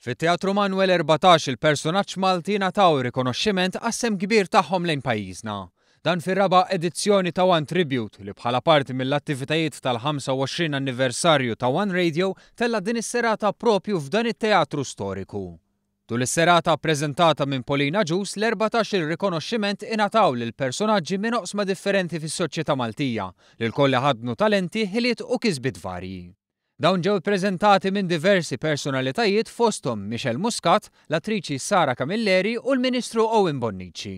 Fit-Teatru Manoel 14 il-personaġġ Malti ngħataw rikonoxximent għas-sehem kbir tagħhom lejn pajjiżna. Dan fir-raba' edizzjoni ta' One Tribute li bħala parti mill-attivitajiet tal-25 anniversarju ta' One Radio tella' din is-serata propju f'dan it-teatru storiku. Tul is-serata ppreżentata minn Pauline Agius l-14 il-rikonoxximent ingħataw lil personaġġi minn oqsma differenti fis-soċjetà Maltija li lkoll iħaddnu talenti, ħiliet u kisbiet varji. Dawn ġew ippreżentati minn diversi personalitajiet fosthom Michelle Muscat, l-attriċi Sara Camilleri u l-Ministru Owen Bonnici.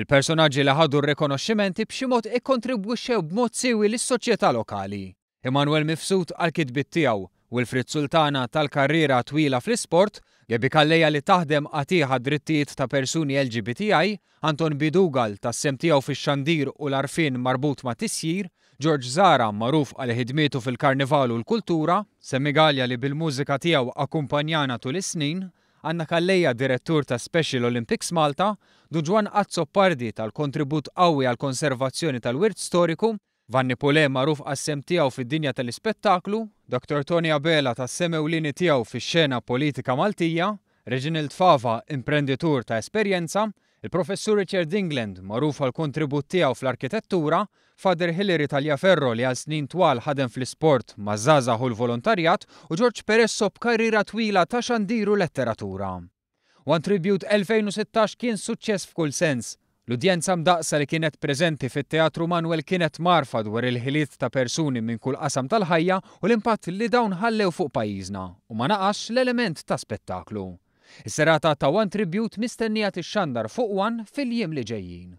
Il-personaġġi li ħadu r-rikonoxximenti b'xi mod ikkontribwixxew b'mod siewi lis-soċjetà lokali. Immanuel Mifsud għall-kitbiet tiegħu, Wilfried Sultana tal-karriera twila fl-isport, Gaby Calleja li taħdem qatigħ għad-drittijiet ta' persuni LGBTI, Anton Bidugal tas-sehem tiegħu fix-xandir u l-għarfien marbut ma' tisjir, George Zahra magħruf għal ħidmietu fil-karnival u l-kultura, Sammy Galea li bil-mużika tiegħu akkumpanjana tul is-snin, Anna Calleja direttur ta' Special Olympics Malta, Dun Ġwann Azzopardi tal-kontribut qawwi għall-konservazzjoni tal-wirt storiku, Vanni Pulè magħruf għas-sehem tiegħu fid-dinja tal-ispettaklu, Doctor Tony Abela tas-sehem ewlieni tiegħu fix-xena politika Maltija, Reginald Fava imprenditur ta' esperjenza, il-Professur Richard England magħruf għall-kontribut tiegħu fl-arkitettura, Father Hilary Tagliaferro li għal snin twal ħadem fl-isport, maż-żgħażagħ u l-volontarjat u George Peresso b'karriera twila ta' xandir u letteratura. One Tribute 2016 kien suċċess f'kull sens. L-udjenza mdaqqsa li kienet preżenti fit-Teatru Manoel kienet mgħarrfa dwar il-ħiliet ta' persuni minn kull qasam tal-ħajja u l-impatt li dawn ħallew fuq pajjiżna, u ma naqasx l-element ta' spettaklu. Is-serata ta' One Tribute mistennija tixxandar fuq One fil-jiem li ġejjin.